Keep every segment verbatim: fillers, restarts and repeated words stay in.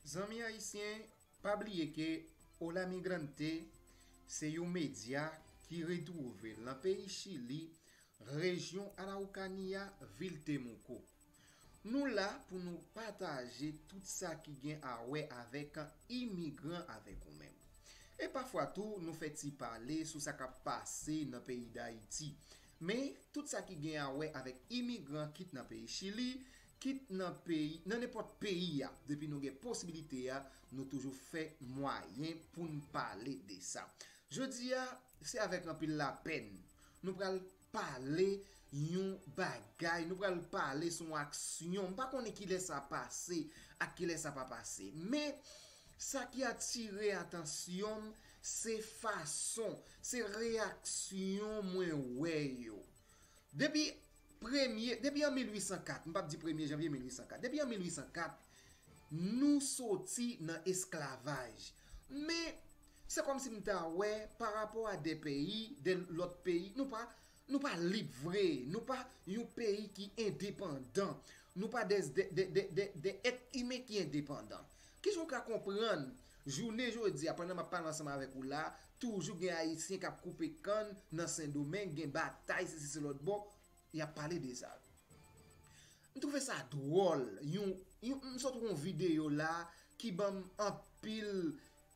Zanmi ayisyen, pa bliye ke Hola Migrante se yon medya ki retwouve l nan peyi Chili, rejyon Araucania, vil Temuco. Nou la pou nou pataje tout sa ki gen a wè avèk imigran avèk ou menm. E pafwa tou, nou fè ti pale sou sa k ap pase nan peyi Dayiti. Men, tout sa ki gen a wè avèk imigran, kit nan peyi Chili, kit nan peyi, nan nenpòt peyi a, depi nou gen posibilite a, nou toujou fè mwayen pou n pale de sa. Jodi a, se avèk anpil lapèn nou pral pale yon bagay, nou pral pale sou yon aksyon. M pa konnen kilè sa pase ak kilè sa pa pase. Men, sa ki atire atansyon m, se fason, se reyaksyon mwen wè yo. Depi premye, depi an mil uit san kat, m p ap di premye janvye mil uit san kat, depi an mil uit san kat, nou soti nan esklavaj. Men, se kòmsi m ta wè, pa rapò a de peyi, de lòt peyi, nou pa, nou pa lib vre, nou pa yon peyi ki endepandan, nou pa de, de, de, de, de, de èt imen ki endepandan. Kijan w ka konprann, jounen jodi a, pandan m ap pale ansanm avèk ou la, toujou gen Ayisyen k ap koupe kann nan Sendomeng, gen batay, sesi, se lòt bò, y ap pale de sa. M twouve sa dwòl. Yon, yon, m sot wè yon videyo la ki ban m anpil,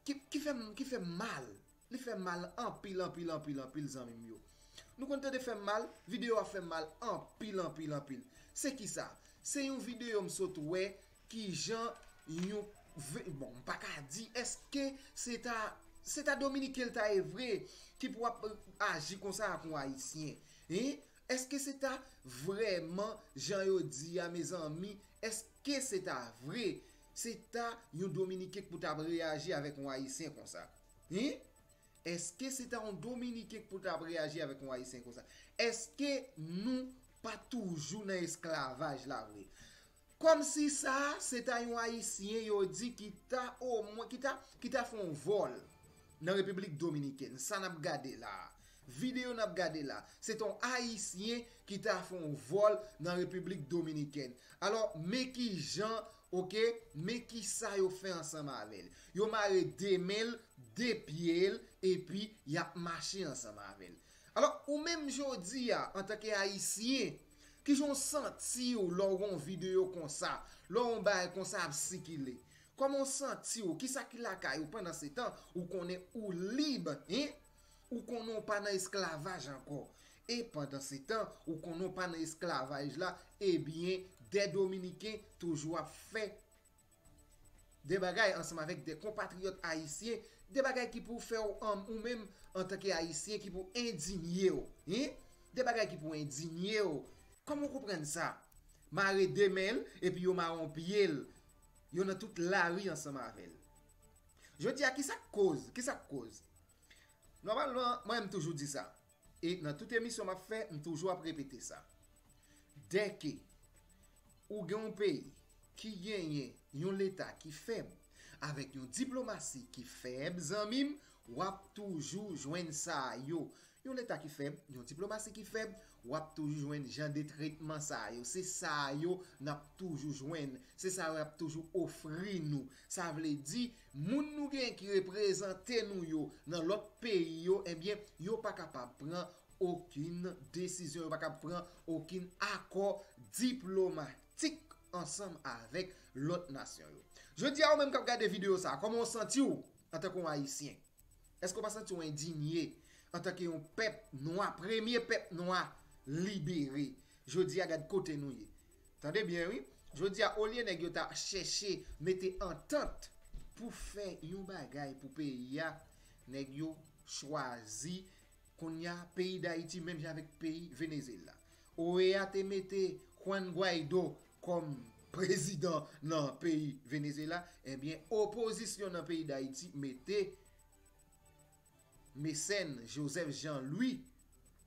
ki, ki fè m, ki fè m mal. Li fè m mal anpil, anpil, anpil, anpil, zanmi m yo. Nou konn tande fè m mal, videyo a fè m mal anpil, anpil, anpil. Se ki sa? Se yon videyo m sot wè kijan yon ve-, bon, m pa ka di èske se ta, se ta Dominiken l ta ye vre ki pou ap aji konsa ak yon Ayisyen. Hein? Èske se ta vrèman jan yo di a, mezanmi? Èske se ta vre? Se ta yon Dominiken k pou t ap reyaji avèk yon Ayisyen konsa? Hein? Èske se ta yon Dominiken k pou t ap reyaji avèk yon Ayisyen konsa? Èske nou pa toujou nan esklavaj la vre? Kòmsi sa, se ta yon Ayisyen yo di ki ta omwen, ki ta, ki ta fè yon vòl nan Repiblik Dominikèn. Sa n ap gade la a. Videyo n ap gade la. Se ta yon Ayisyen ki ta fè yon vòl nan Repiblik Dominikèn. Alò, men ki jan, oke, men ki sa yo fè ansanm avè l. Yo mare de men l, de pye l, epi y ap mache ansanm avè l. Alò, ou menm jodi a, antanke Ayisyen, kijan w santi w lè w wè yon videyo konsa, lè w wè yon bagay konsa ap sikile? Kòman w santi w? Kisa ki lakay ou? Pandan se tan, ou konnen ou lib, hein? Ou konnen w pa nan esklavaj ankò. E pandan se tan, ou konnen w pa nan esklavaj la, ebyen, de Dominiken toujou ap fè de bagay ansanm avèk de konpatriyòt ayisyen, de bagay ki pou fè w, an, ou menm, antanke Ayisyen, ki pou endinye w, hein? De bagay ki pou endinye w. Kòman w konprann sa? Mare de men l, epi yo mare yon pye l. Yo nan tout lari ansanm avè l. Jodi a, kisa k koz? Kisa k koz? Nòmalman, mwen, m toujou di sa. E nan tout emisyon m ap fè, m toujou ap repete sa. Dèke ou gen yon peyi ki genyen yon leta ki fèb, avèk yon diplomasi ki fèb, zanmi m, w ap toujou jwenn sa yo. Yon leta ki fèb, yon diplomasi ki fèb, w ap toujou jwenn jan de tretman sa yo. Se sa yo n ap toujou jwenn. Se sa yo y ap toujou ofri nou. Sa vle di, moun nou genyen ki reprezante nou yo nan lòt peyi yo, ebyen, yo pa kapab pran okenn desizyon, yo pa kapab pran okenn akò diplomatik ansanm avèk lòt nasyon yo. Jodi a, ou menm k ap gade videyo sa a, kòman w santi w antanke yon Ayisyen? Èske w pa santi w endinye antanke yon pèp nwa, premye pèp nwa libere? Jodi a, gad kote nou ye. Tande byen, wi. Jodi a, olye nèg yo ta chèche mete antant pou fè yon bagay pou peyi a, nèg yo chwazi kounye a peyi Dayiti menm jan avèk peyi Venezyela. O E A te mete Juan Guaido kòm prezidan nan peyi Venezyela, ebyen, opozisyon nan peyi Dayiti mete Mesèn Joseph Jean Louis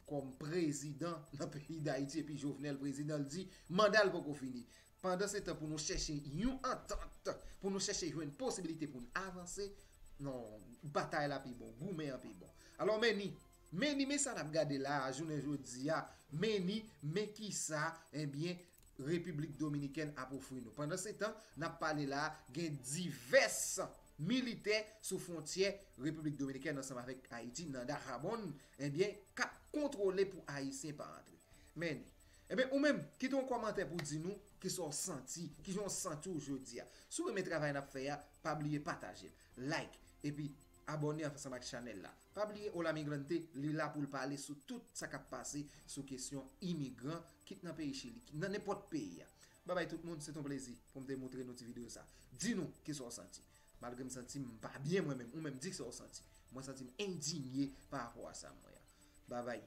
kòm prezidan nan peyi Dayiti, epi Jovenel prezidan, l di manda l poko fini. Pandan se tan, pou nou chèche yon antant, pou nou chèche jwenn posibilite pou n avanse, non, batay la pi bon, goumen an pi bon. Alò, men ni, men ni, men sa n ap gade la a, jounen jodi a, men ni, men kisa, ebyen, Repiblik Dominikèn ap ofri nou. Pandan se tan, n ap pale la, gen divès militè sou fwontyè Repiblik Dominikèn ansanm avèk Ayiti nan Dajabón, ebyen, k ap kontwole pou Ayisyen pa antre. Men, ebyen, ou menm, kite yon kòmantè pou di nou kisa w santi, kijan w santi w jodi a. Si w renmen travay n ap fè a, pa bliye pataje l, like, epi abòne ansanm ak chanèl la. Pa bliye Hola Migrante, li la pou l pale sou tout sa k ap pase sou kesyon imigran, kit nan peyi Chili, kit nan nenpòt peyi a. Babay tout moun, se t on plezi pou m te moutre nou ti videyo sa. Di nou kisa w santi. Malgre m santi m pa byen mwen menm, ou menm di kisa w santi. Mwen santi m endinye pa rapò a sa m wè a. Babay.